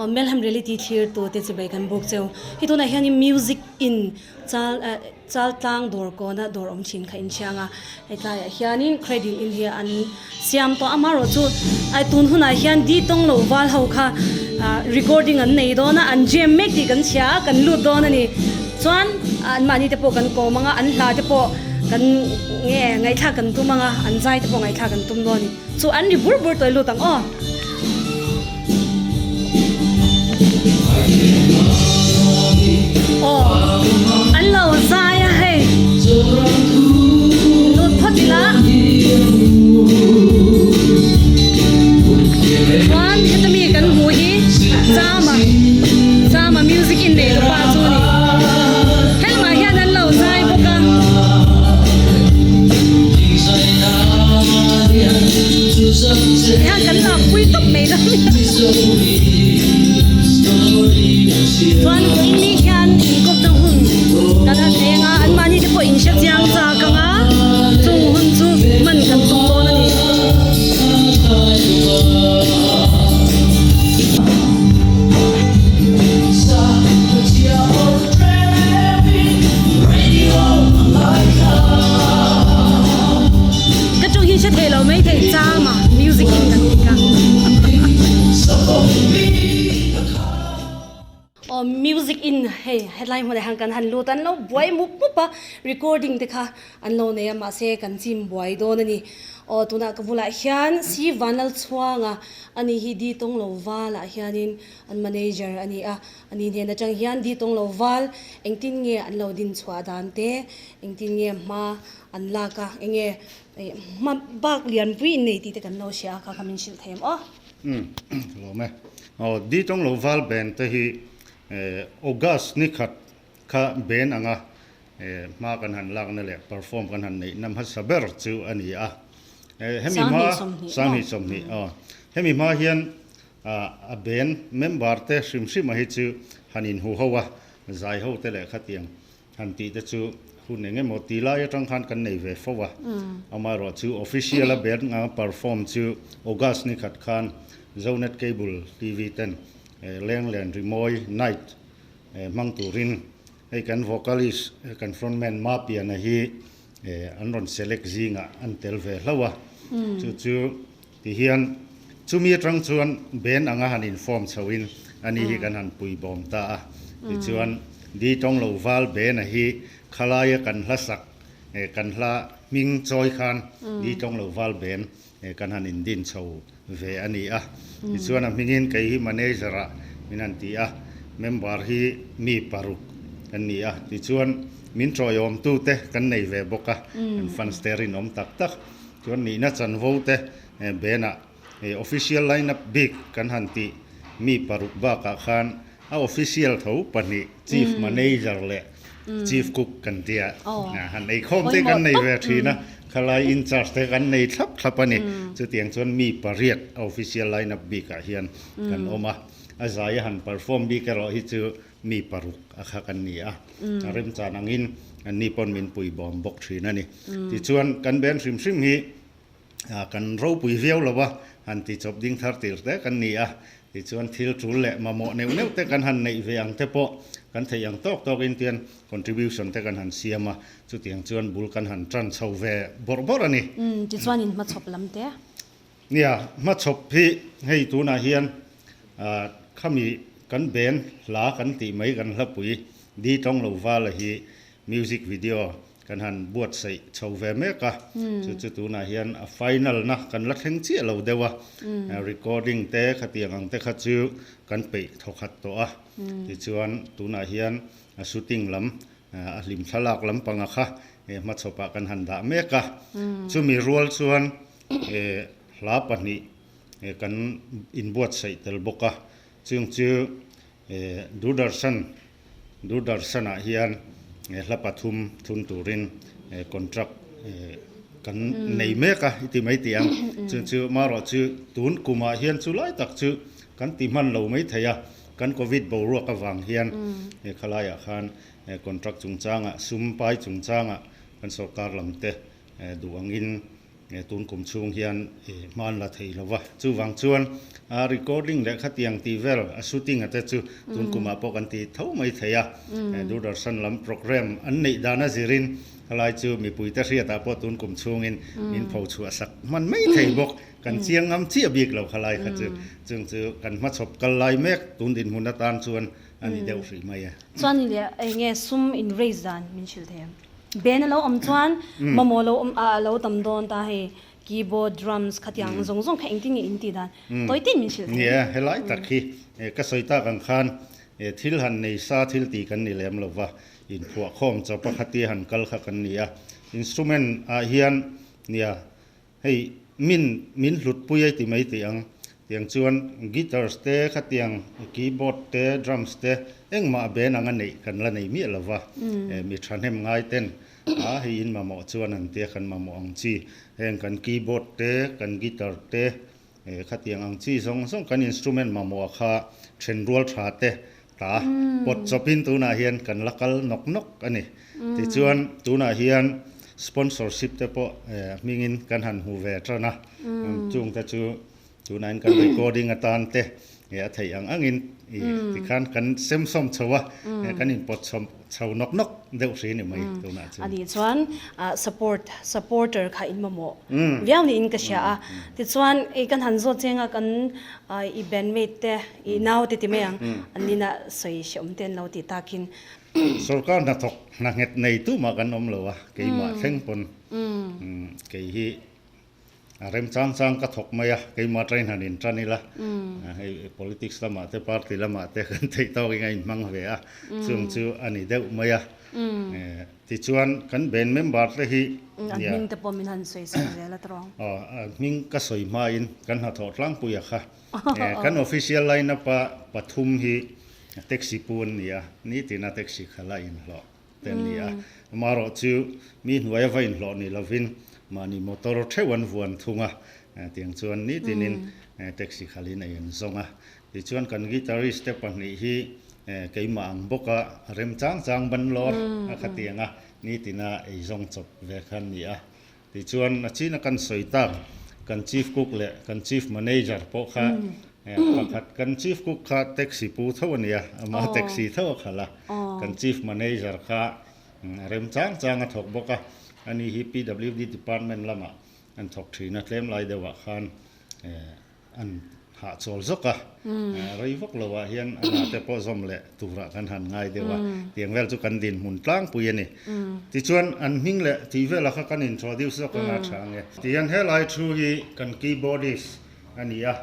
Melham Reality thlir tu te chibai kan buk cheu. Hei tunah hianin music in chal eh chal tlang dawr kawna dawr awm thin kha in thiang a. Hei tlaiah hianin cradle in hi an siam tawh a amaherawhchu ai tun hunah hian di tawng lo val ho kha ah recording an nei dawn a an jam mek tih kan chhia a kan lut dawn a ni. Chuan anmahni te pawh kan kawm ang a an hla te pawh kan nge ngaihthlak kan tum ang a an zai te pawh ngaihthlak kan tum dawn a ni. Chu an ri bur bur tawih lut ang aw. Aw an lo zai a hei lut phawt ila chuan heta mi kan hmuh hi Chama Chama music in nei tupa chu a ni helamah hian an lo zai bawk a. Hian kan lak pui tawp mai dawn chuan vawiin hian inkawp na hun kan han eng a anmahni te pawh in hre chiang chak ang a chung hun chu hman kan tum dawn a ni. Ka ṭawng hi hre thei lo mai thei cham a music in kan ti ka. Aw music in hei hetlai hmunah hian kan han lut a an lo buai mup mup a recording te kha an lo nei a mahse kan chim buai dawn a ni. Aw tunah ka bulah hian si Vanlalchhuanga a ni hi Di Tawng Lo Valah hianin an manager a ni a a ni hnen atang hian Di Tawng Lo Val engtin nge an lo din chhuah dan te engtin nge hma An lak a, enge hma bak lianpui in nei tih te kan lo hria a, kha kha min hrilh thei em aw. Umm lawm e. Aw Di tawng lo val ben te hi August ni khat kha ben anga hma kan han lakna leh perform kan han neih na hmasa ber chu a ni a. Hemi hma Sanghnih sawmhnih aw. Hemi hma hian a ben member te hrim hrim a hi chu han inhu ho a, zai ho te leh khatiang Han tih te chu hun eng emaw ti lai atang khan kan nei ve fo a, amaherawh chu official a band anga perform chu August ni khat khan Zonet Cable TV ten Lenglen Rimawi Night hmang turin hei kan vocalist kan frontman Mapiana hi an rawn select zingah an tel ve hlauh a, chu chu tihian chumi atang chuan band anga han inform chhoin ani hi kan han pui bawm ta a, tichuan Di tawng lo val band a hi khalaia kan hla sak kan hla hming chawi khan Di tawng lo val band kan han indin chho ve a ni a, tichuan a hmingin kei hi manager ah min han ti a, member hi mi paruk kan ni a, tichuan min tawiawmtu te kan nei ve bawk a, kan fans te rinawm tak tak. Chuan nihna chanvo te benah official line-up bik kan han tih mi paruk bakah khan a official tho pahnih chief manager leh chief cook kan tia han eikhawm te kan nei ve thin a, khalai in charge te kan nei thlap thlap a ni. Chutiang chuan mi pariat a official line-up bikah hian kan awm a, a zai a han perform bik erawh hi chu mi paruk a kha kan ni a, a remchan angin anni pawn min pui bawm bawk thin a ni. Tichuan kan ben hrim hrim hi kan ropui viau lo a, han ti chawp ding thar tir te kan ni a, tichuan thil tul leh mamawh neuh neuh te kan han neih ve ang te pawh kan theih ang tawk tawkin tian contribution te kan han siam a, chutiang chuan bul kan han tan chho ve bawrh bawrh a ni. Tichuan in hmachhawp lam te. Nia, hmachhawp hi hei tunah hian Khami kan ben hla kan tih mai kan hlapui Di Tawng Lo Vala hi music video kan han buatsaih chho ve mek a, chu chu tunah hian a final na kan la thleng chiah lo deuh a, recording te khatiang ang te kha chu kan peih thawkhat tawh a, tichuan tunah hian a shooting lam a hlim thlalak lampanga kha hmachhawpah kan han dah mek a, chumi rual chuan hla pahnih Kan inbuatsaih tel bawk a, chung chu Doordarshan Doordarshan-ah hian hla pathum thun turin contract kan nei mek a i ti mai tih ang. Chung chu marawh chu tun kumah hian chu lai tak chu kan ti hman lo mai thei a, kan Covid boruak avang hian khalaiah khan contract chungchangah sum pai chungchangah kan sorkar lamte duh angin. tun kum chhung hian hma an la thei lo va. Chuvang chuan a recording leh khatiang tih vel a shooting a te chu tun kumah pawh kan ti tho mai thei a. Doordarshan lam program an neih dan a zirin helai chu mipuite hriatah pawh tun kum chhungin min pho chhuah sak hman mai thei bawk. Kan chiang ngam chiah bik lo khalai kha chu. Chung chu kan hmachhawp kal lai mek tun dinhmun atan chuan a ni deuh hrih mai e. Chuan ni leh eng nge sum in raise dan min hrilh thei em? Ben a lo awm chuan mamawh lo awm a lo tam dawn ta hei keyboard, drums khatiang zawng zawng kha engtin nge in tih dan tawi tin min hrilh thei em? Nia, helai tak hi ka sawi tak ang khan thil han nei sa thil tih kan ni lem lo va, inphuahkhawm chawp a khatia han kal kha kan ni a. Instrument ah hian nia Hei min min hlutpui ai ti mai tih ang. Tiang chuan guitars te khatiang keyboard te drums te engmah a ben anga neih kan la nei miah lo va. Mi thahnem ngai ten a hei in mamawh chuan an tia kan mamawh ang chi. Heng kan keyboard te kan guitar te khatiang ang chi zawng zawng kan instrument mamawh a kha then rual tha te ta pawt chawpin tunah hian kan la kal nawk nawk a ni. Tichuan tunah hian sponsorship te pawh hmingin kan han hmu ve tan a, chungte chu tunah hian kan recording atan te a theih ang angin tikhan kan semsawm chho a, kan inpawt chho chho nawk nawk deuh hri ni mai tunah chuan. Ani chuan support supporter kha in mamawh viau niin ka hria a, tichuan kan han zawt cheng a kan i bandmate te I nau te ti mai ang, an nina sawi hreawm te an lo tih takin. Sorkar hnathawk hna nghet nei tumah kan awm lo a, keimah thleng pawn kei hi a remchang chang ka thawk mai a, keimah train han in tan ila, hei politics lamah te party lamah te kan theih tawkin a inhmang ve a, chung chu a ni deuh mai a. Tichuan kan band member te hi An hming te pawh min han sawi sak zel a tawng. Aw, an hming ka sawi hmain kan hnathawh tlangpui a kha. Kan official line up a pathum hi taxi pu an ni a, nitina taxi khala inhlawh te an ni a. Amaherawh chu mi hnuaia va inhlawh ni lovin mahni motor theuh an vuan thung a, tiang chuan nitinin taxi khalin ei an zawng a. Tichuan kan guitarist te pahnih hi keimah ang bawka remchang chang ban lawr a khatiang a, nitina ei zawng chawp ve kha an ni a. Tichuan a china kan sawi tak kan chief cook leh kan chief manager pawh kha pakhat kan chief cook kha taxi pu tho a nia, ama taxi tho a khalh a, kan chief manager kha remchang chang a thawk bawk a, ani hi PWD department lamah an thawk thin a, tlem lai deuhah khan An hahchawl zawk a, rei vak lo ah hian a hna te pawh zawm leh turah kan han ngai deuh a, tiang vel chu kan dinhmun tlangpui a ni. Tichuan an hming leh tih velah kha kan introduce zawk anga tha ang e. Tihian helai thu hi kan keyboardist a ni a,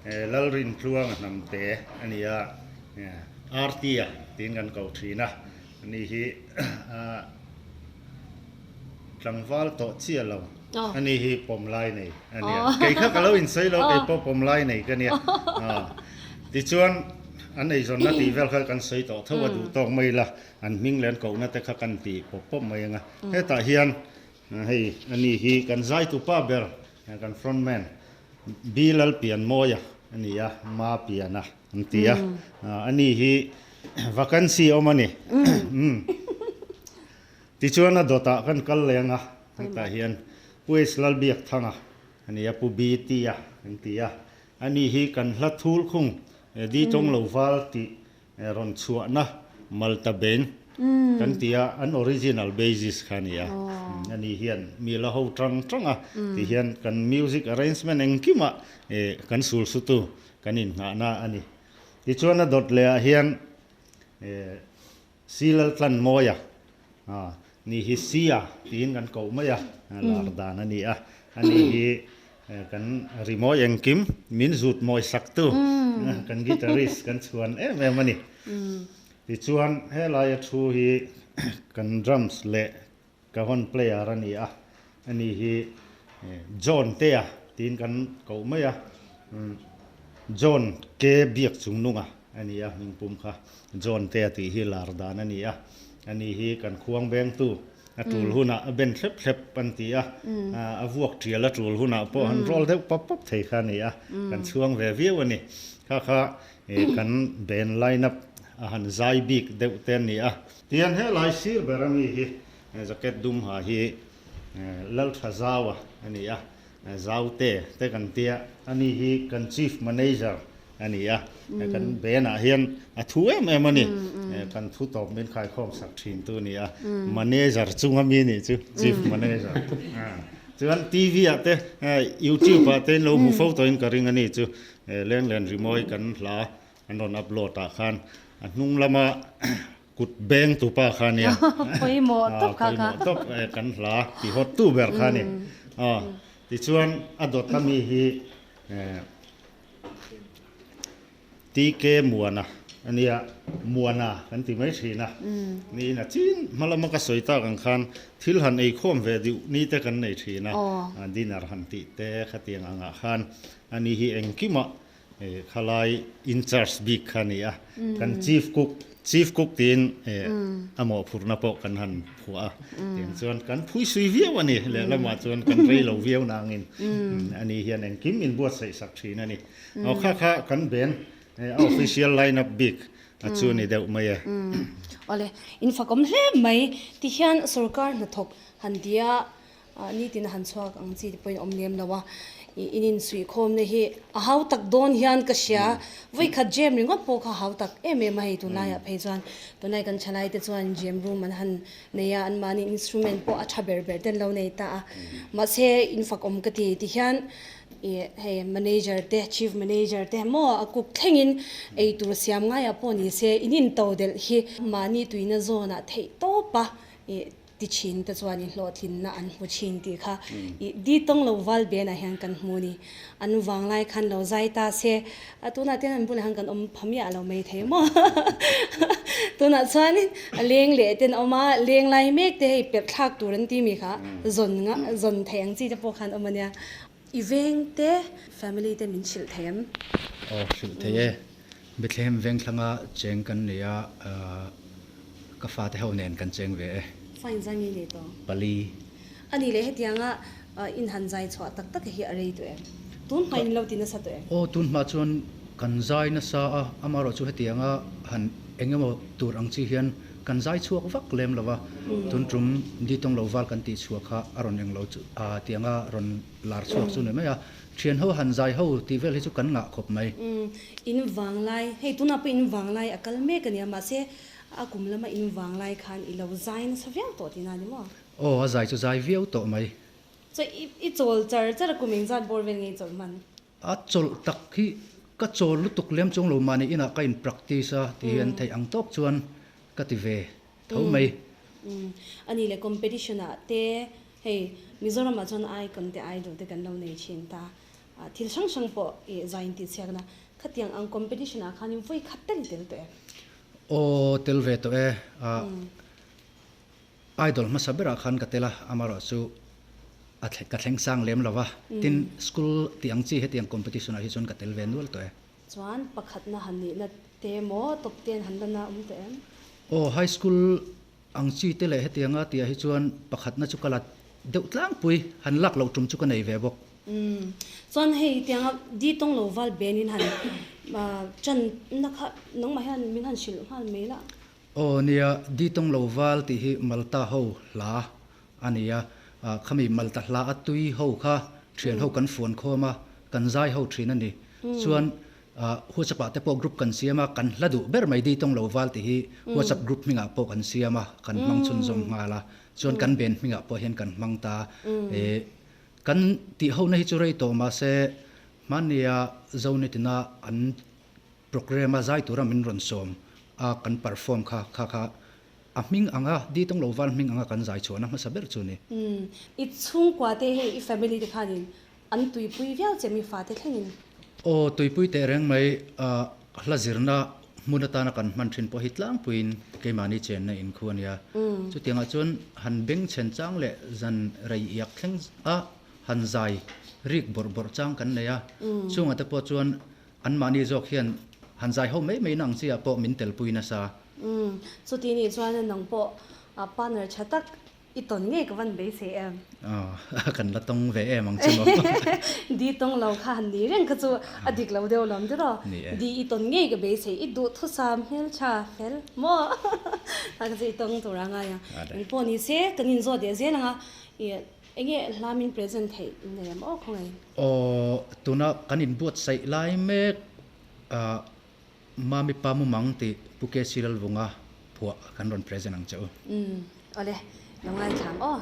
Lalrintluanga Hnamte a ni a, Artia tiin kan koh thin a, ani hi Tlangval tawh chiah lo. Ani hi pawm lai nei a nia. Kei kha ka lo insawi lo, kei pawh pawm lai nei ka nia. Tichuan an eizawnna tih vel kha kan sawi tawh tho a duh tawk mai ila, an hming leh an kohna te kha kan ti pawp pawp mai ang a. Hetah hian hei ani hi kan zaitupa ber, kan front man Bilal Pianmawia a ni a, Ma Piana an ti a. Ani hi vacancy awm a ni. Tichuan a dawtah kan kal leng a, hetah hian Pu H Lalbiakthanga a ni a, Pu BT-a kan ti a, ani hi kan hla thul khung Di Tawng Lo Val tih rawn chhuahna Malta Band kan ti a, an original bassist kha a ni a, ani hian mi la ho tang tang a, tihian kan music arrangement engkimah kan sul sutu kan innghahna a ni. Tichuan a dawt lehah hian Silaltlan Mawia ni hi Sia tiin kan koh mai a, lar dan a ni a. Ani hi kan rimawi engkim min zut mawi saktu kan guitarist kan chhuan em em a ni. Tichuan helaia thu hi kan drums leh cajon player a ni a, ani hi John Tea tiin kan koh mai a, John K Biak Chungnunga a ni a, hming pum kha John Tea tih hi lar dan a ni a, ani hi kan khuang bengtu a tul hunah a ben thlep thlep an ti a, a vuak tial a tul hunah pawh han roll deuh pap pap thei kha a ni a, kan chhuang ve viau a ni. Kha kha kan band line up a han zai bik deuh te a ni a. Tihian helai sir ber ami hi jacket dum ha hi Laltha Zaua a ni a. Zaute te kan tia, ani hi kan Chief Manager a ni a, kan band ah hian a thu em em a ni, kan thu tawp min khaikhawm sak thin tu a ni a, Manager chunga mi nih chu Chief Manager. Chuan TV ah te YouTube ah te in lo hmu fo tawhin ka ring a ni chu, Lenglen Rimawi kan hla an rawn upload ah khan a hnung lama Kut beng tu pa kha nia. Pawimawh tawp kha kha. Pawimawh tawp kan hla ti hawt tu ber kha ni. Tichuan a dawt a mi hi TK Muana a nia, Muana kan ti mai thin a. Niin a chin hma lama ka sawi tak ang khan thil han eikhawm ve deuh ni te kan nei thin a. Dinner han tih te khatiang angah khan ani hi engkimah Khalai in charge bik kha a ni a, kan chief cook, chief cook tiin a mawhphurhna pawh kan han phuah a, tiang chuan kan phui sui viau a ni, lehlamah chuan kan rei lo viau nangin a ni hian engkim in buatsaih sak thin a ni. Aw kha kha kan ben a official line up bik a chu a ni deuh mai e. Awle, in fakawm hle mai tihian sorkar hnathawk han tia Nitin a han chhuak ang chi te pawhin awm lem lo a, in insuihkhawmna hi a hau tak dawn hian ka hria. Vawikhat jam ringawt pawh kha hau tak em em a hei tunlaiah phei chuan tunlai kan thalai te chuan jam room an han nei a, anmahni instrument pawh a tha ber ber te an lo nei ta a. Mahse in fakawm ka ti ti hian ih hei manager te chief manager te maw a kuk thlengin ei tur siam ngaiah pawh ni se in into delh hi mahni tuina zawnah theih tawp a ih Ti thin te chuan i hlawhtlinna an hmu thin tih kha i di tawng lo val ben ah hian kan hmu ni. An vanglai khan lo zai ta se, a tunah te hian an bulah hian kan awm pha miah lo mai thei maw? Tunah chuanin a leng leh ten a awm a, leng lai mek te hei perh thlak tur an ti mi kha zawn nga zawn thei ang chi te pawh khan awm a nia. I veng te family te min hrilh thei em? Aw hrilh thei e. Bethlehem vengthlanga cheng kan nei a, ka fate ho nen kan cheng ve e. Fine zai ngei nei tawh. Pali. A nih leh hetianga in han zai chhuah tak tak hi a rei tawh em? Tun hma in lo ti nasa tawh em? Aw tun hma chuan kan zai nasa a, amaherawh chu hetianga han eng emaw tur ang chi hian kan zai chhuak vak lem lo va, tun tum Di Tawng Lo Val kan tih chhuah kha a rawn eng lo chu tianga rawn lar chhuak chu ni mai a. Thian ho han zai ho tih vel hi chu kan ngah khawp mai. Umm in vang lai, hei tunah pawh in vang lai a kal mek a nia, mahse a kum lama in vang lai khan i lo zai nasa viau tawh tihna a ni maw? Aw a zai chu zai viau tawh mai. Chuan i chawl char char a kum engzat bawr vel nge i chawlh hman? A chawlh tak hi ka chawl lutuk lem chuang lo mahni inah ka in practice a ti hian theih ang tawk chuan ka ti ve tho mai. Umm a nih leh competition ah te Hei Mizoramah chuan icon te idol te kan lo nei thin ta, thil hrang hrang pawh i zai in tihchhiakna khatiang ang competition ah khanin vawi khat tel i tel tawh em? Aw tel ve tawh e, idol hmasa berah khan ka tel a, amaherawh chu a ka thleng sang lem lo va, tin school tih ang chi hetiang competition ah hi chuan ka tel ve nual tawh e. Chuan pakhatna han nihna te maw top ten han la na awm tawh em? Aw high school Ang chi te leh hetianga tihah hi chuan pakhatna chu ka la deuh tlangpui, han lak loh tum chu ka nei ve bawk. Umm, chuan hei tianga di tawng lo val benin han chan na kha nangmah hian min han hrilh nghal mai la. Aw nia, di tawng lo val tih hi Malta ho hla a ni a, khami Malta hla a tui ho kha thian ho kan fuan khawm a, kan zai ho thin a ni. Chuan WhatsApp ah te pawh group kan siam a, kan hla duh ber mai Di Tawng Lo Val tih hi WhatsApp group hmingah pawh kan siam a, kan hmang chhunzawm nghal a, chuan kan band hmingah pawh hian kan hmang ta. Kan tih hona hi chu rei tawh mahse hmania Zonitina an programme a zai tura min rawn sawm a kan perform kha kha kha a hming anga Di Tawng Lo Val hming anga kan zai chhuahna hmasa ber chu a ni. I chhungkua te hei i family te khanin An tuipui viau che mi fate thlengin. Aw, tuipui teh reng mai, hla zirna hmun atana kan hman thin pawh hi tlangpuiin keimahni chenna in khu a nia. Chutiangah chuan han beng chhen chang leh zan rei iak thleng a han zai rik bawrh bawrh chang kan nei a. Chungah te pawh chuan anmahni zawk hian han zai ho mai mai na ang chi ah pawh min telpui nasa. Chuti nih chuan nang pawh partner tha tak I tawn ngei ka van beisei em? Aw, kan la tawng ve em ang chu maw? Di tawng lo kha han ni reng kha chu a dik lo deuh lawm tiraw? Ni e. Di i tawn ngei ka beisei, i duh thusam hmeltha fel maw? Kha chu i tawng tur a ngai a. Engpawh ni se, kan inzawt leh zel ang a, i. Enge hla min present theih in nei em aw khawngaih? Aw, tuna kan inbuatsaih lai mek ah Mami Pa Mumang tih Pu KC Lalvunga phuah kan rawn present ang che u. Umm, awle, lo ngaithla ang aw.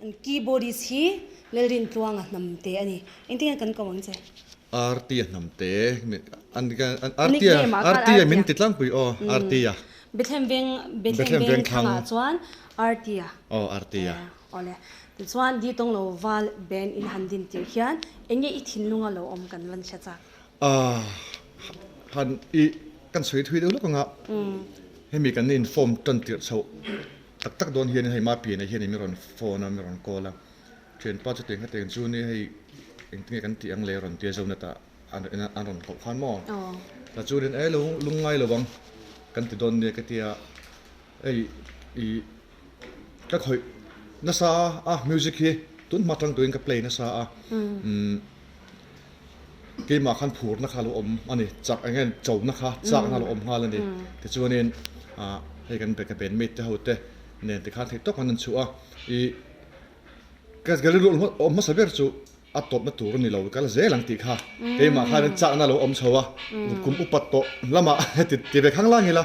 An keyboardist hi Lalrintluanga hnamte a ni. Engtin nge kan ko ang che? Artia hnamte Artia Artia min ti tlangpui aw Artia. Bethlehem veng Bethlehem veng thlangah chuan Artia. Aw Artia. Awle. Tichuan Di Tawng Lo Val Band in han din tirh hian enge i thinlunga lo awm kan van hre chak? Ah han i kan sawi thui deuh lawk anga hemi kan inform tan tirh chhoh tak tak dawn hian hei Mapiana hian min rawn phone a min rawn call a thianpa chu teng kha teng chu ni hei engtin nge kan tih ang le rawn tia zo nata an an rawn hlauh khan maw ta chuanin e lo lungngai lo ang kan ti dawn nia ka tia hei i ka khawih nasa a music hi tun hma tang turin ka play nasa a umm keimah khan phurna kha lo awm a ni chak eng nge chona kha chakna lo awm nghal a ni tichuanin ah hei kan ka bandmate te ho te nen tikhan theih tawk an an chhuah a ih ka rilru awm hmasa ber chu a tawpna tur a ni lo kal zel ang tih kha keimah khan chakna lo awm chho a kum upat tawh lamah ti ti ve khang lang ila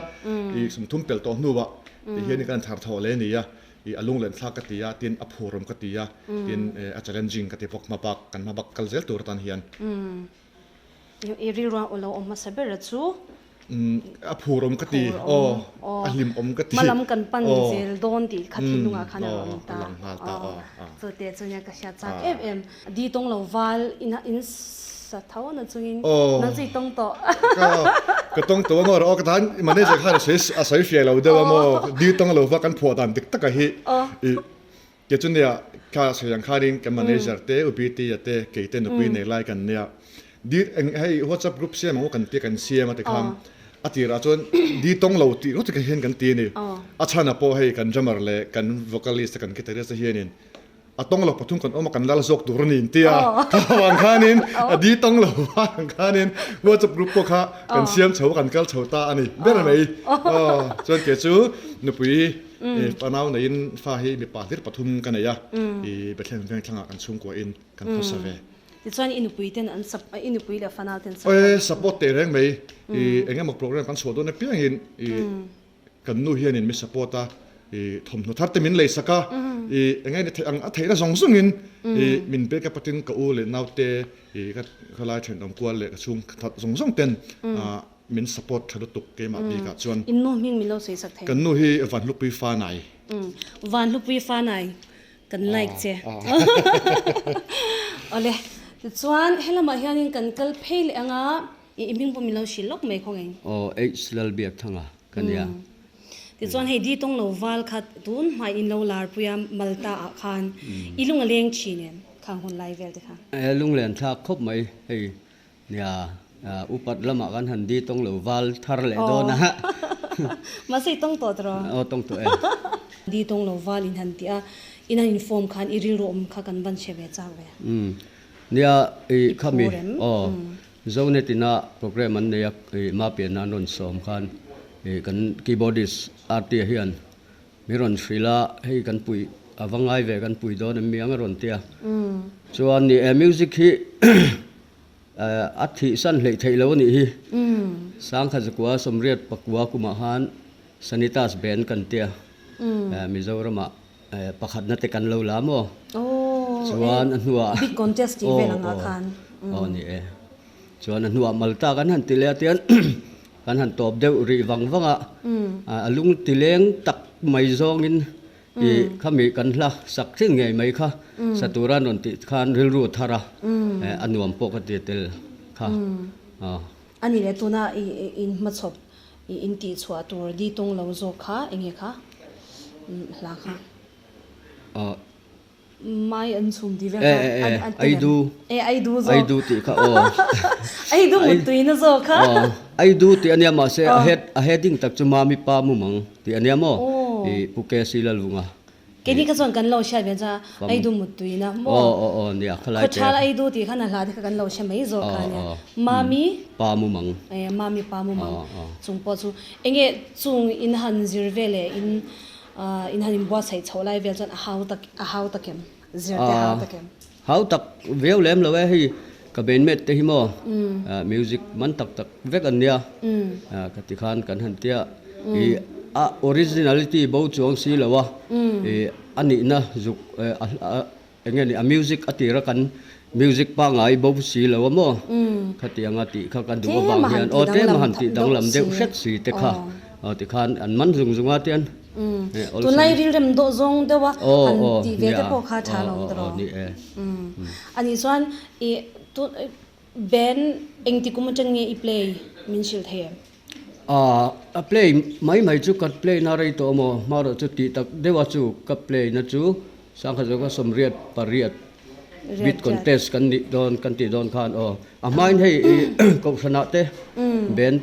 ih sumthum pel tawh hnuah ti hian kan thar thawh leh a ni a. I a lunglen thlak ka ti a, tin a phurawm ka ti a, tin a challenging ka ti bawk hmabak, kan hmabak kal zel tur atan hian. I rilru a lo awm hmasa ber a chu? A phurawm ka ti, aw, a hlimawm ka ti. Hmalam kan pan zel dawn tih kha thinlungah khan a lo awm ta. A lang nghal ta, aw. Chu te chu nia ka hriat chak em em. Di tawng lo val in sa tho na chungin nang chu i tawng tawh. Ka tawng tawh a maw rawh aw ka tan manager khan a sawi a sawi fiah lo deuh a maw di tawng lo va kan phuah dan dik taka hi i ke chu nia kha sawi ang khanin kan manager te u BT a te kei te nupui nei lai kan nia di eng hei whatsapp group siam ang u kan tia kan siam a tikhan a tirah chuan di tawng lo tih ngawt hian kan ti a ni a chhan ah pawh hei kan drummer leh kan vocalist te kan guitarist te hianin. A tawng lo pathum kan awm a, kan lal zawk tur a ni in tia. Kha vang khanin a di tawng lo vang khanin WhatsApp group pawh kha kan siam chho a, kan kal chho ta a ni ber mai. Aw chuan kei chu nupui fanau neiin fa hi mipa hlir pathum ka nei a, i Bethlehem veng thlangah kan chhungkua in kan khawsa ve. Tichuan i nupui ten an i nupui leh fanau ten support. Aw support teh reng mai, i eng emaw program kan chhuah dawn apiangin i Kan nu hianin mi support a, i thawmhnaw thar te min lei sak a, i eng nge theih ang a theihna zawng zawngin i min back up atin ka u leh naute i ka khalai thenawm kual leh ka chhung that zawng zawng ten min support tha lutuk keimah bikah chuan. In nu hming min lo sawi sak thei. Kan nu hi Vanhlupui Fanai. Vanhlupui Fanai kan like che. Awle tichuan helamah hianin kan kal phei leh anga. I hming pawh min lo hrilh lawk mai khaw ngei. Aw H Lalbiakthanga ka nia. Tichuan hei di tawng lo val kha tun hmai in lo lar pui a Malta ah khan i lung a leng thin em khang hun lai vel te kha? E lunglen thlak khawp mai hei nia upat lamah khan han di tawng lo val thar leh dawn a. Mahse i tawng tawh tawh? Aw tawng tawh e. Di tawng lo val in han tih a in han inform khan i rilru awm kha kan van hre ve chak ve. Nia i khami aw Zonet ina program an nei a, ih Mapiana an rawn sawm khan ih kan keyboardist Artia hian min rawn hrilh a, hei kan pui a va ngai ve kan pui dawn em mi ang a rawn ti a. Chuan ni e music hi a thih san hleih theih lo a nih hi. Sangkhat zakua sawmriat pakua kumah khan Sanitas Band kan ti a, Mizoramah Pakhatna te kan lo la maw? Chuan a hnuah Big contest tih vel anga khan. Aw ni e. Chuan a hnuah Malta kan han ti leh a tian kan han tawp deuh rih vang vang a. A lung ti leng tak mai zawngin i khami kan hla sak thin ngei mai kha sa tura an rawn tih khan rilru a thar a, a nuam pawh ka ti tel kha. A ni leh tuna i inhmachhawp I in tih chhuah tur di tawng lo zawk kha enge kha hla kha. Mai an chhum tih vel kha an ti lem. E ai du zawk. Ai du tih kha aw. Ai du muttui na zawk kha. Ai du tih ania mahse a heading tak chu Mami pa mumang tih ania maw i Pu KC Lalvunga. Keini kha chuan kan lo hriat ve chuan ei du muttui na maw? Aw aw aw nia khalai te. Khawthal ei du tih khan a hla te kha kan lo hre mai zawk kha nia. Mami. Pa mumang. E mami pa mumang chung pawh chu enge chung in han zir ve leh in in han inbuatsaih chhoh lai vel chuan a hau tak a hau tak em? Zir te hau tak em? Hau tak viau lem lo e hei ka bandmate te hi maw music man tak tak vek an nia ka ti khan kan han tia i a originality bo chuang si lo a i a nihna zuk eng nge ni a music a tira kan music pangngai bo si lo a maw khatianga tih kha ka duh avang hian aw tlem a han tih danglam deuh hret si te kha aw tikhan an man zung zung a tian. Tunlai rilrem dawh zawng deuh a han tih ve te pawh kha tha lo ta rawh. A nih chuan i band engti kum atang nge i play min hrilh thei em? A play mai mai chu ka play na rei tawh maw hmarawh chu tih tak deuh a chu ka play na chu sangkhat zawka 88 bid contest kan nih dawn kan tih dawn khan aw a hmain hei i kohhranah te band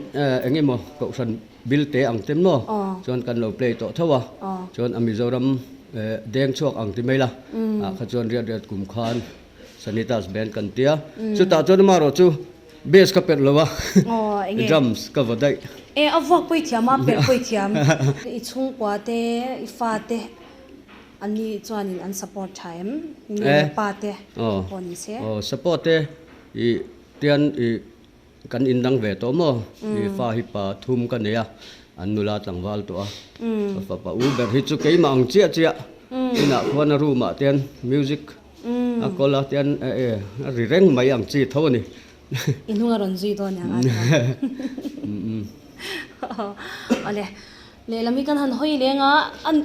eng emaw kohhran Bill te ang te maw chuan kan lo play tawh tho a, chuan a Mizoram deng chhuak ang ti mai la, ah kha chuan riat riat kum khan Sanitas band kan tia, chutah chuan amaherawh chu bass ka perh lo a, drums ka va daih. E a vuak pawh i thiam a, perh pawh i thiam. I chhungkua te, i fa te an ni chuanin an support tha em? Nu leh pa te pawh ni se. Aw support te i tian i Kan indang ve tawh maw? I fa hi pa thum ka nei a, an nula tlangval tawh a. Ka fapa u ber hi chu keimah ang chiah chiah inah khuan a room ah te music a kawl a tian e e a ri reng mai ang chi tho a ni. I hnung a rawn zui dawn ang a chuan. Awle, lehlam hi kan han hawi leng a, an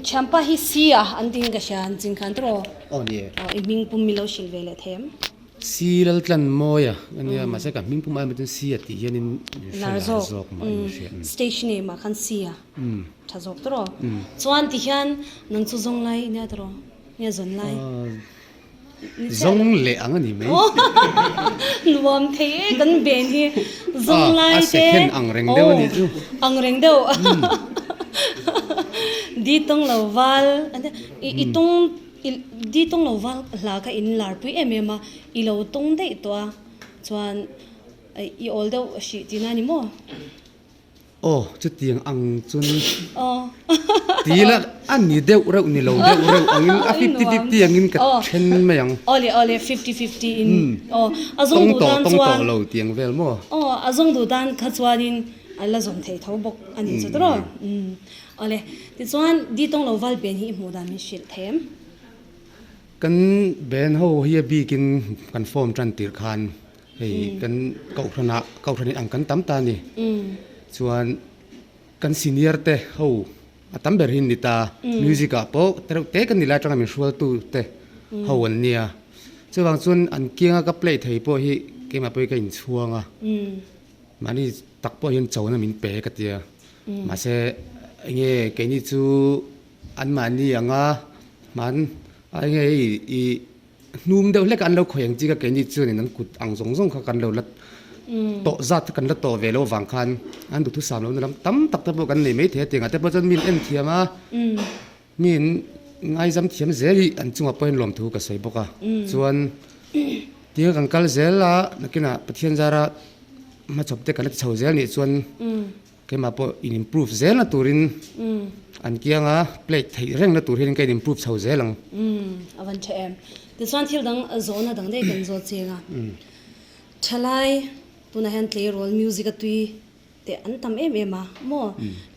thianpa hi si a an tiin ka hria an ching khan tawh. Aw ni e. Aw i hming pum mi lo hrilh ve leh thei em? Si Laltlan mawi a ania mahse ka hming pum ai matin Si a tih hianin min hre lar zawk mah in hria. Stage name ah khan Si a tha zawk tawh chuan ti hian nang chu zawng lai nia tawh nge zawn lai Zawng leh ang a ni mai. Nuam thei e kan ben hi zawng lai te. A second ang reng deuh a nih chu. Ang reng deuh. Di tawng lo val i tawng. I di tawng lo val hla kha in lar pui em em a, i lo tawng daih tawh a, chuan i awl deuh hrih tihna a ni maw? Aw, chutiang ang chuan ti ila a ni deuh reuh ni lo deuh reuh angin a fifty fifty angin ka then mai ang. Aw le aw le fifty fifty in aw a zawng duh tan chuan. Tawng tawh tawng tawh lo tiang vel maw? Aw a zawng duh tan kha chuanin a la zawm thei tho bawk a ni chu tawh. Aw le tichuan di tawng lo val ben hi i hmuh dan min hrilh thei em? Kan ben ho hi a bikin kan form tan tirh khan Hei kan kohhranah kohhran in ang kan tam ta a ni. Chuan kan senior te ho a tam ber hi an ni ta. Music ah pawh tereuh te kan ni lai atanga min hrualtu te ho an nia. Chuvang chuan an kianga ka play thei pawh hi keimah pawh hi ka inchhuang a. Mahni tak pawh hian chona min pe ka tia. Mahse enge keini chu anmahni anga hman a enge hei ih Hnum deuh hlek an lo khawi ang chi ka keini chuanin an kut ang zawng zawng kha kan lo la tawh zat kha kan la tawh ve lo avang khan an duhthusam lohna lam tam tak te pawh kan nei mai thei a tiangah te pawh chuan min en thiam a, min ngaizam thiam zel hi an chungah pawhin lawmthu ka sawi bawk a. Chuan tianga kan kal zel a nakinah Pathian zara hmachhawp te kan la ti chho zel nih chuan Keimah pawh in improve zel na turin an kianga play theih reng na tur hian ka in improve chho zel ang. A van tha em. Tichuan thil dang zawhna dang daih kan zawt cheng a. Thalai tunah hian tleirawl music a tui te an tam em em a maw?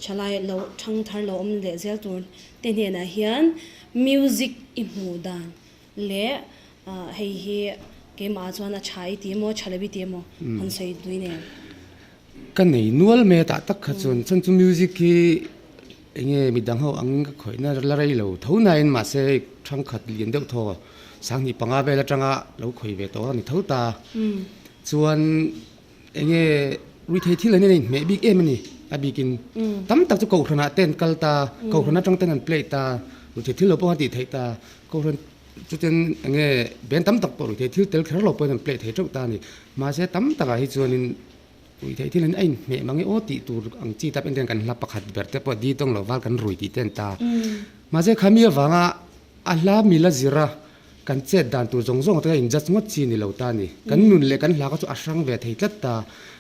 Thalai lo thang thar lo awm leh zel tur te hnenah hian music i hmuh dan leh hei hi keimah chuan a tha i ti emaw tha lo i ti emaw han sawi tui nen. Ka nei nual mai a tah tak kha chuan chuan chu music hi eng nge midang ho angin ka khawihna la rei lo tho nain mahse thangkhat lian deuh thaw sanghnih panga vel atanga lo khawih ve tawh a ni tho ta chuan eng nge ruithei thil an in hmeh bik em a ni a bikin tam tak chu kohhranah te an kal ta kohhran atang ten an play ta ruithei thil lo pawh an tih theih ta kohhran Chutin enge band tam tak pawh ruihtheih thil tel kher lo pawhin an play thei teuh ta a ni. Mahse tam takah hi chuanin ruihtheih thil in a inhmeh mang e aw tih tur ang chi tap enten kan hla pakhat ber te pawh di tawng lo val kan rui tih te an ta. Mahse khami avanga a hla mila zira kan chet dan tur zawng zawng te kha in judge ngawt chi ni lo ta a ni. Kan nun leh kan hla kha chu a hrang ve thei tlat ta.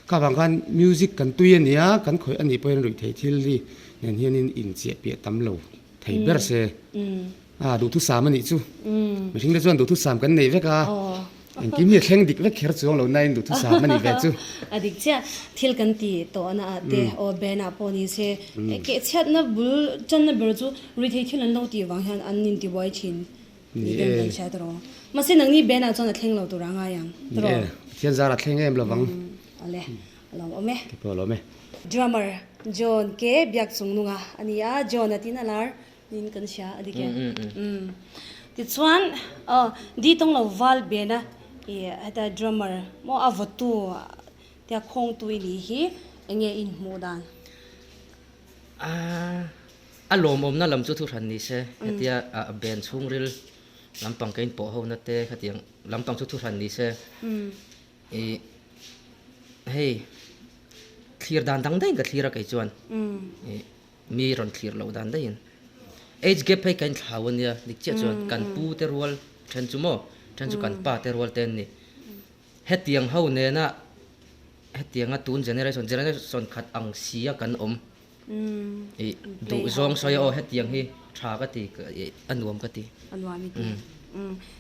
Kha vang khan music kan tui a nia, kan khawih a nih pawhin ruihtheih thil hi nen hianin inchiah piah tam lo thei ber se. A duhthusam a nih chu. Mihring te chuan duhthusam kan nei vek a, engkim hi a thleng dik vek kher chuang lo nain duhthusam a nih ve chu. A dik chiah, thil kan ti tawhna ah te aw ban ah pawh ni se, kehchhiatna bul tanna ber chu rethei thil an lo tih vang hian an intibuai thin ni ten kan hria tawh. Mahse nangni ban ah chuan a thleng lo tur a ngai ang tawh. Ni e, Pathian zar a thleng em lovang. Awle, a lo awm e. Ke pawh a lo awm e. Drummer John ke biak chung nunga a ni a, John a tin a lar. Nin kan hria a dik e. Tichuan aw di tawng lo val ben a i heta drummer maw a vawtu tia khawngtu i nih hi enge in hmuh dan? A lawmawmna lam chu thuhran ni se hetia a ben chhungril lampang ka inpawh ho na te khatiang lampang chu thuhran ni se i hei thlir dan dang daihin ka thlir a kei chuan i Mi rawn thlir loh dan daihin age gap hei ka inthlau a nia, dik chiah chuan kan pu te rual then chu maw, then chu kan pa te rual te an ni. Hetiang ho nena hetianga tun generation, generation khat ang sia kan awm i duh zawng sawi a aw hetiang hi tha ka ti, a nuam ka ti. A nuam i ti.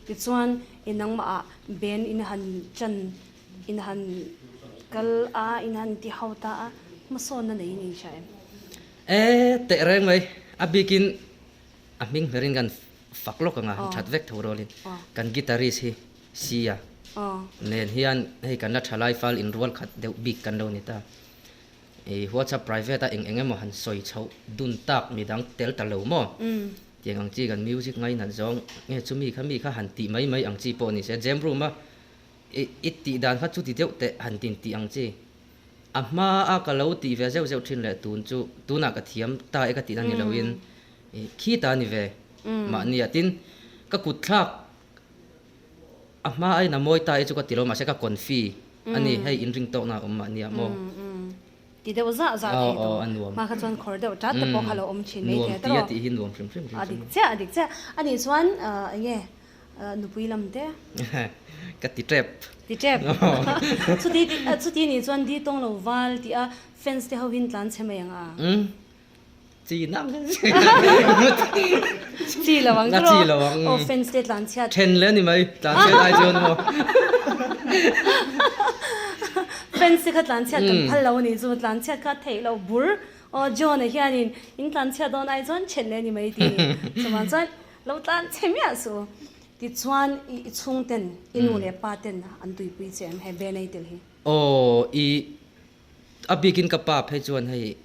Tichuan i nangmah ah band in han chan In han kal a, in han ti ho ta a, hmasawnna neiin in hria em? E, teh reng mai. A bikin a hming hmerin kan fak lawk ang a, han that vek tho rualin kan guitarist hi Sia nen hian hei kan la thalai fal inrual khat deuh bik kan lo ni ta. I WhatsApp private a eng eng emaw han sawi chhoh dun tak midang tel ta lo maw? Tiang ang chi kan music ngainat zawng nge chumi kha mi kha han tih mai mai ang chi pawh ni se jam room a I tih dan kha chuti deuh teh han tin tih ang chi. A hma a ka lo tih ve zeuh zeuh thin leh tun chu tunah ka thiam ta e ka tihna ni loin i khi ta ni ve mahni ah tin ka kut thlak a hma aiin a mawi ta e chu ka ti lo mahse ka confi a ni hei inring tawkna a awm mahni ah maw. Ti deuh zah zah thei tawh. Hma kha chuan khawr deuh tat te pawh kha lo awm thin mai thei a tawh. Nuam ti a tih hi nuam hrim hrim hrim. A dik chiah a dik chiah. A nih chuan eng nge nupui lam te? Ka ti tep. Ti tep. Chuti chuti nih chuan di tawng lo val tih a fans te ho hin tlan chhe mai ang a. Chi nang. Chi lo ang tawh. Chi lo ang. Aw fans te tlan chhiat. Then le ni mai tlan chhiat ai chuan maw. Fans te kha tlan chhiat kan phal lo a nih chu tlan chhiat kha theih loh bur. Aw John-a hianin in tlan chhiat dawn ai chuan then le ni mai tih ni. Chuvang chuan lo tlan chhe miah suh. Tichuan i chhungten i nu leh pa ten an tuipui che em he Benei tel hi? Aw i a bikin ka pa phei chuan hei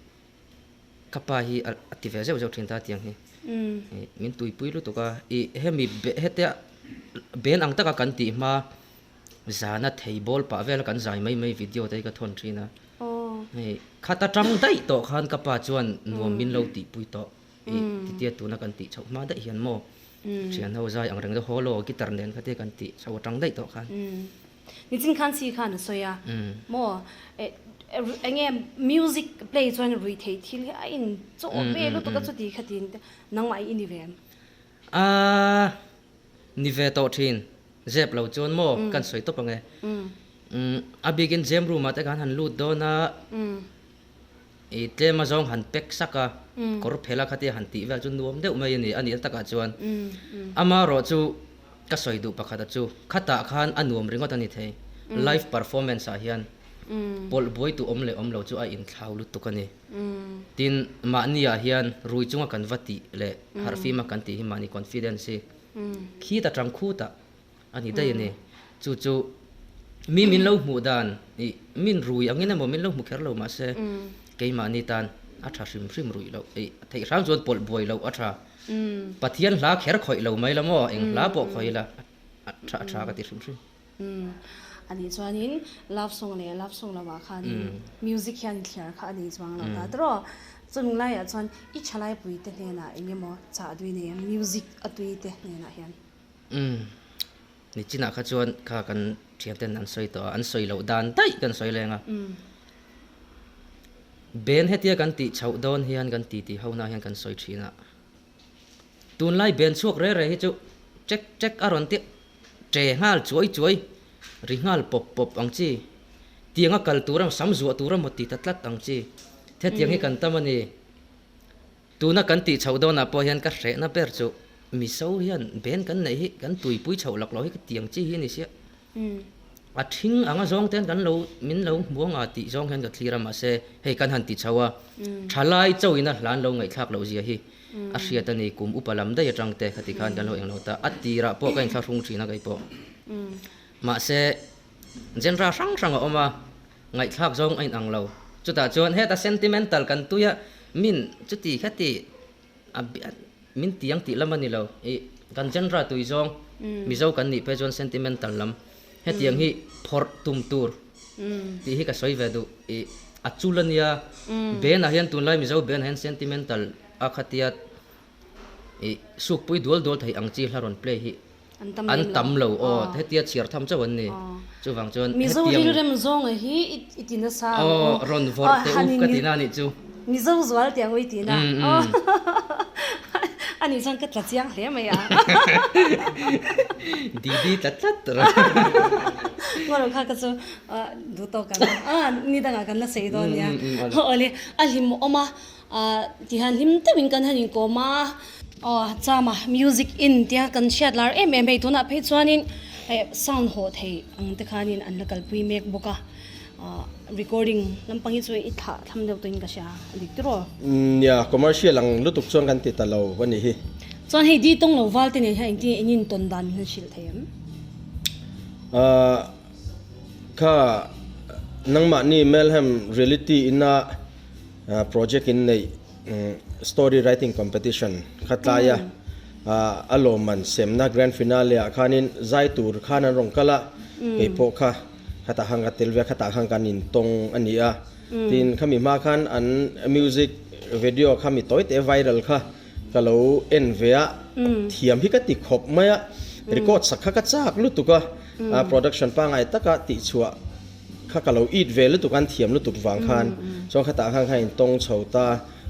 Ka pa hi a ti ve zeuh zeuh thin ta tiang hi. Min tuipui lutuk a, i hemi hetia ben ang taka kan tih hma zana thei bawl pah vela kan zai mai mai video te hi ka thawn thin a. Hei khat atang daih tawh khan ka pa chuan nuam min lo tihpui tawh. I titia tuna kan tih chhoh hma daih hian maw thian ho zai ang reng deuh haw law guitar nen kha te kan tih chhoh atang daih tawh khan. Nichin khan si khan a sawi a maw eng nge music play chuan rui theih thil hi a in chaw ve lutuk a chuti kha tiin te nangmah i ni ve em? Aaa ni ve tawh thin zep lo chuan maw kan sawi tawp ang e. A bikin jam room ah te khan han lut dawn a i tlem azawng han pack sak a kawr phel a khatia han tih vel chu nuam deuh mai a ni a nih takah chuan amaherawh chu Ka sawi duh pakhat a chu, khatah khan a nuam ringawt a ni thei. Live performance ah hian pawlh buai tu awm leh awm lo chu a inthlau lutuk a ni. Tin, mahni ah hian rui chunga kan va tih leh harhfima kan tih hi mahni confidence hi khit atang khutah a ni daih a ni. Chu chu mi min lo hmuh dan ih min rui angin emaw min lo hmu kher lo mahse keimahni tan a tha hrim hrim ruih loh ih theih hrang chuan pawlh buai loh a tha. Pathian hla kher khawih lo mai la maw, eng hla pawh khawih ila a tha tha ka ti hrim hrim. A nih chuanin love song leh love song lovah khanin music hian i thliar kha a nei chuang lo ta tawh. Chung laiah chuan i thalaipui te hnenah eng emaw chah dui nei ang music a tui te hnenah hian. Nichinah kha chuan kha kan thianten an sawi tawh a, an sawi loh dan daih kan sawi leng a. Ben hetia kan tih chhoh dawn hian kan titi ho na hian kan sawi thin a. Tunlai ben chhuak re re hi chu ṭek ṭek a rawn ti ṭe nghal chuai chuai, ri nghal pawp pawp ang chi. Tianga kal tur emaw sam zuah tur emaw ti ta tlat ang chi. Hetiang hi kan tam a ni. Tuna kan tih chhoh dawnah pawh hian ka hrehna ber chu Mizo hian ben kan neih hi kan tuipui chhoh lak lo hi ka tiang chi hi a ni sia. A thing anga zawng ten kan lo min lo hmuang a tih zawng hian ka thlir a mahse hei kan han ti chho a thalai chauhin a hlan lo ngaihthlak loh zia hi a hriat a ni kum upa lam daih atang te khati khan kan lo englo ta a tirah pawh ka inthlahrung thin a kei pawh mahse genre hrang hrang a awm a. Ngaihthlak zawng a inang lo. Chutah chuan heta sentimental kan tui a, min chuti khati a min tiang tih lam a ni lo. Ih, kan genre tui zawng Mizo kan nih phei chuan sentimental lam hetiang hi phawrh tum tur tih hi ka sawi ve duh. Ih, a chul a nia, Ben-ah hian tunlai Mizo Ben-ah hian sentimental a khatia Ih, sukpui dual dual thei ang chi hla rawn play hi an tam lo aw, hetia chhiar tham chauh an ni. Chuvang chuan hetiang. Mizo rilrem zawnga hi i ti nasa ang aw. Aw, rawn vawrh teh u ka ti na nih chu. Mizo zual tih ang u i ti na. Aw, a nih chuan ka tla chiang hle mai a. Didi tla tlat rawh. Ngaw lo kha ka chu duh tawk ang a, ni dangah kan la sawi dawn nia. Awle, a hlimawm a. Tihian hlim deuhin kan han inkawm a. Aw chama music in tia kan hriat lar em em hei tunah phei chuanin hei sound haw thei ang te khanin an la kalpui mek bawk a recording lampang hi chu i thlah thlam deuh tawhin ka hria a dik tiraw. Nia commercial ang lutuk chuan kan ti ta lo a ni hi. Chuan hei di tawng lo val te nen hian engtin nge in intawn dan min han hrilh thei em? Kha nangmahni Melhem reality ina Project in neih story writing competition kha tlaia a lawmman semna grand finale ah khanin zai tur khan an rawn kal a, kei pawh kha khatah khan ka tel ve a, khatah khan kan intawng a ni a. Tin, khami hma khan an music video kha mi tawi te viral kha ka lo en ve a, thiam hi ka ti khawp mai a, record sak kha ka chak lutuk a, production pangngai taka tihchhuah. kha ka lo it ve lutuk an thiam lutuk vang khan chuan khatah khan khan in tawng chho ta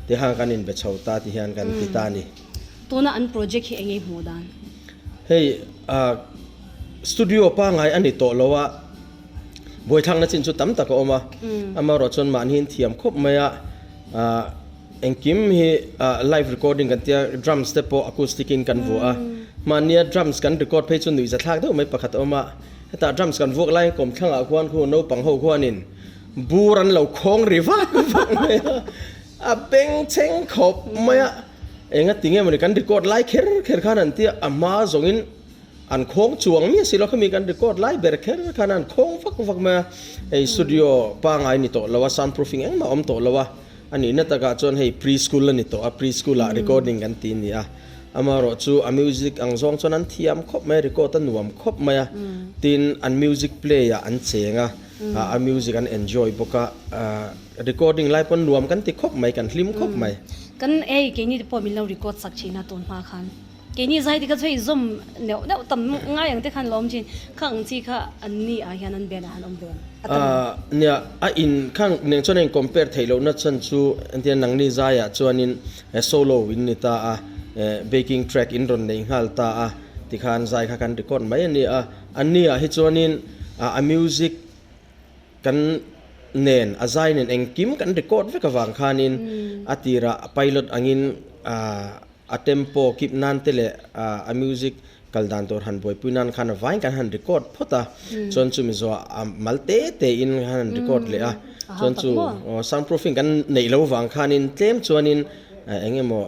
ti khan kan inbe chho ta ti hian kan ti ta a ni. Tuna an project hi eng nge hmuh dan? Hei studio pangngai a ni tawh lo a, buaithlakna chin chu tam tak a awm a, amaherawh chuan mahni in thiam khawp mai a, engkim hi live recording kan tia drums te pawh acoustic in kan vuah a, mahnia drums kan record phei chu nuihza thlak deuh mai pakhat a awm a, hetah drums kan vuak laiin kawmthlangah khuan khu naupang ho khuanin bur an lo khawng ri vak vak mai a, a bengchheng khawp mai a. Enga ti nge mawni kan record lai kher kher khan an tia a hma zawngin an khawng chuang miah si lo khami kan record lai ber kher khan an khawng vak vak mai a, hei studio pangai ni tawh lo a sound proofing engmah awm tawh lo a, a nihna takah chuan hei pre school a ni tawh a pre school ah recording kan ti a ni a, amaherawh chu a music ang zawng chuan an thiam khawp mai a record a nuam khawp mai a, tin an music play ah an cheng a, a music an enjoy bawk a. Recording lai pawn nuam kan ti khawp mai, kan hlim khawp mai. Kan ei keini te pawh min lo record sak thin a tun hma khan. Keini zai te kha chu hei zawm neuh neuh tam ngai ang te khan lo awm thin. Kha ang chi kha an ni ah hian an band ah han awm ve ang a tam ang. Nia, a in kha neng chuan a in compare theih lohna chhan chu entir nangni zaiah chuanin solo in ni ta a, backing track in rawn nei nghal ta a, tikhan zai kha kan record mai a ni a. An ni ah hi chuanin a music Kan nen a zai nen engkim kan record vek avang khanin a tirah pilot angin a tempo keep nan te leh a music kal dan tur han buaipui nan khan a vain kan han record phawt a, chuan chumi zawhah a mal te te in kan han record leh a, chuan chu sound proofing kan neih lo vang khanin tlem chuanin eng emaw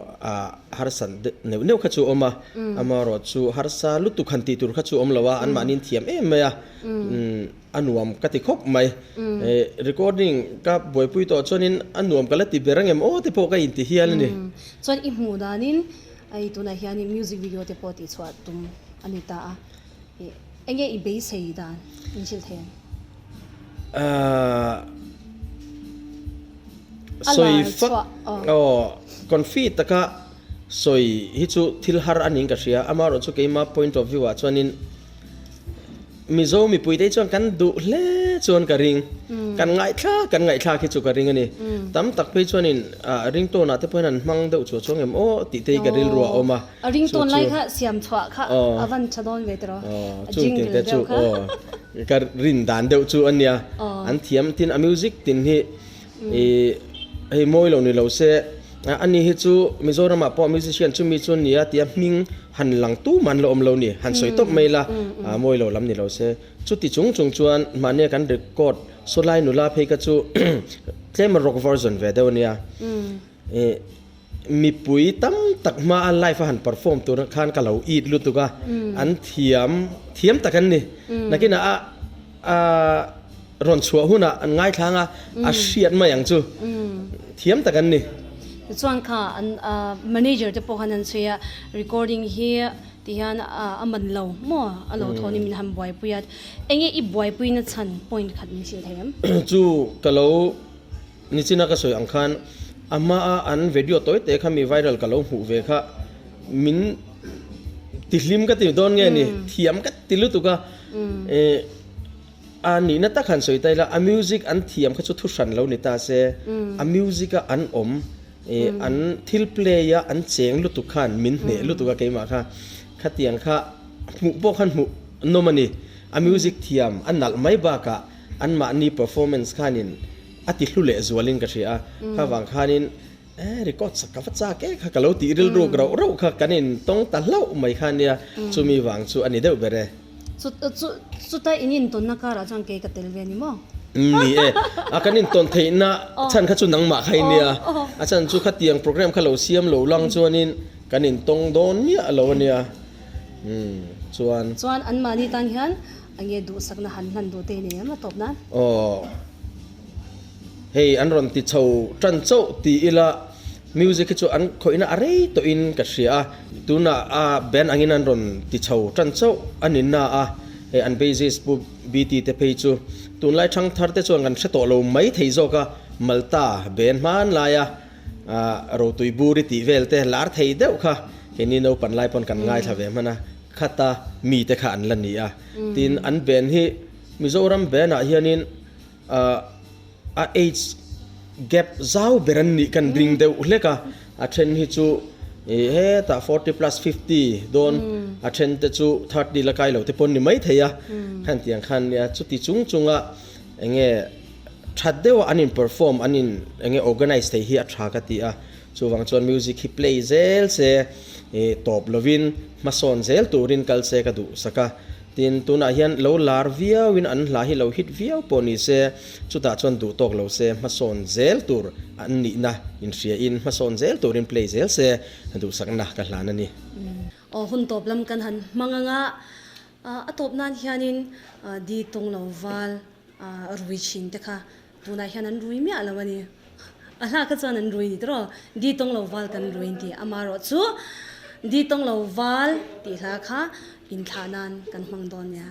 harsa neuh neuh kha chu a awm a, amaherawh chu harsa lutuk han tih tur kha chu a awm lo a, anmahniin thiam em mai a. A nuam ka ti khawp mai. Recording ka buaipui tawh chuanin a nuam ka la ti ber angem aw te pawh ka inti hial a ni. Chuan i hmuh danin hei tunah hianin music video te pawh tihchhuah tum a ni ta a. Enge i beisei dan in hrilh thei ang? A lar chhuah aw. Confi taka sawi hi chu thil har a niin ka hria. Amaherawhchu keima point of view ah chuanin Mizo mipuite chuan kan duh hle chuan ka ring. Kan ngaihthlak kan ngaihthlak hi chu ka ring a ni. Tam tak phei chuanin ringtone ah te pawhin an hmang deuh chuah chuang em aw tih te hi ka rilru a awm a. A ringtone lai kha siam chhuah kha a van tha dawn ve tiraw? A jingle deuh kha. Ka rin dan deuh chu a nia. An thiam tin a music tin hi hei mawi lo ni lo se ani hi chu Mizoram ah pawh musician chumi chu nia tia hming han lang tu man la awm lo ni, han sawi tawp mai la, mawi lo lam ni lo se. Chuti chung chung chuan mahnia kan record Sawlai nula phei kha chu tlem a rock version ve deuh a nia. Mipui tam tak hma a live a han perform tur khan ka lo it lutuk a, an thiam thiam tak an ni. Nakinah a a rawn chhuah hunah an ngaithlang a, a hriat mai ang chu. Thiam tak an ni. Tichuan kha an manager te pawh khan an chhui a, recording hi ti hian a man lo maw a lo thawn in min han buaipui a, enge i buaipui na chhan point khat min hrilh thei em? Chu ka lo nichina ka sawi ang khan a hmaa an video tawi te kha mi viral ka lo hmuh ve kha min ti hlim ka ti dawn nge ni, thiam ka ti lutuk a, A nihna tak han sawi ta ila, a music an thiam kha chu thu hran lo ni ta se, a music a an awm, an thil play a an cheng lutuk khan min hneh lutuk a keimah kha, khatiang kha hmuh pawh khan hmuh nawm a ni. A music thiam a nalh mai bakah anmahni performance khanin a ti hlu leh zualin ka hria a, kha vang khanin Eh record sak ka va chak e kha ka lo tih rilruk rauh rauh kha kan in tawng ta hlauh mai kha nia chumi vang chu a ni deuh ber e. Chu chu chuta in intawnna karah chuan kei ka tel ve ni maw? Ni e, a kan intawn theihna chhan kha chu nangmah kha i nia, a chhan chu khatiang program kha lo siam lo lang chuanin kan intawng dawn miah lo a nia umm chuan. Chuan anmahni tan hian enge duhsakna han hlan duh te nei em a tawp nan? Aw. Hei an rawn ti chho tan chauh ti ila music hi chu an khawihna a rei tawhin ka hria a, tunah a band angin an rawn ti chho tan chauh a ni na a, hei an bassist pu BT te phei chu tunlai thangthar te chuan kan hre tawh lo mai thei zawk a, Malta band hmanlaia rotui buri tih vel te lar thei deuh kha keini naupan lai pawn kan ngaithla ve hman a, khata mite kha an la ni a, tin an band hi Mizoram band ah hianin. A age gap zau ber an nih kan ring deuh hlek a, a then hi chu ih hetah 40 plus 50 dawn a then te chu 30 la kai lo te pawh an ni mai thei a, khan tiang khan nia chuti chung chunga enge that deuha an in perform an in enge organize thei hi a tha ka ti a, chuvang chuan music hi play zel se ih tawp lovin hmasawn zel turin kal se ka duh sak a. Tin, tunah hian lo lar viauin an hla hi lo hit viau pawh ni se, chutah chuan duh tawk lo se hmasawn zel tur an nihna inhriain hmasawn zel turin play zel se duhsakna ka hlan a ni. Aw hun tawp lam kan han hmang anga, a tawp nan hianin di tung lo val rui thin te kha tunah hian an rui miah lo a ni. A hla kha chuan an rui ni tawh di tawng lo val kan rui tih amarawh chu di tawng lo val tih hla kha inthlah nan kan hmang dawn nia.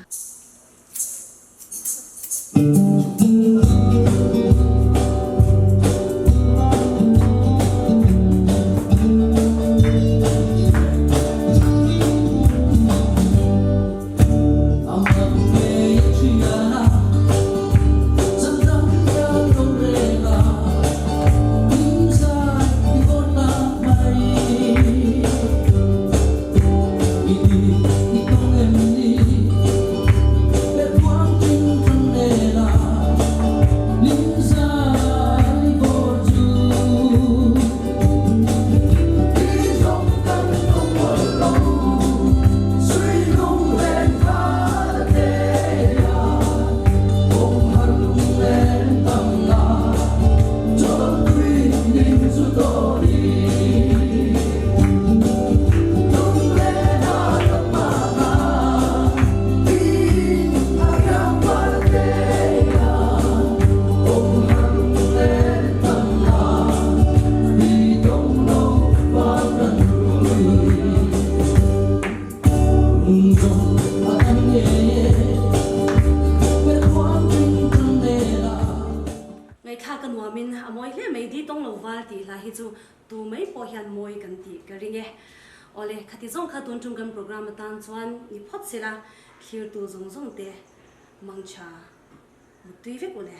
Ngaihthlak a nuamin a mawi hle mai di tawng lo val tih hla hi chu tu mai pawh hian mawi kan tih ka ring e. Awle, khati zawng kha tun tum kan program atan chuan ni phawt sela thlirtu zawng zawng te mangtha muttui vek ule.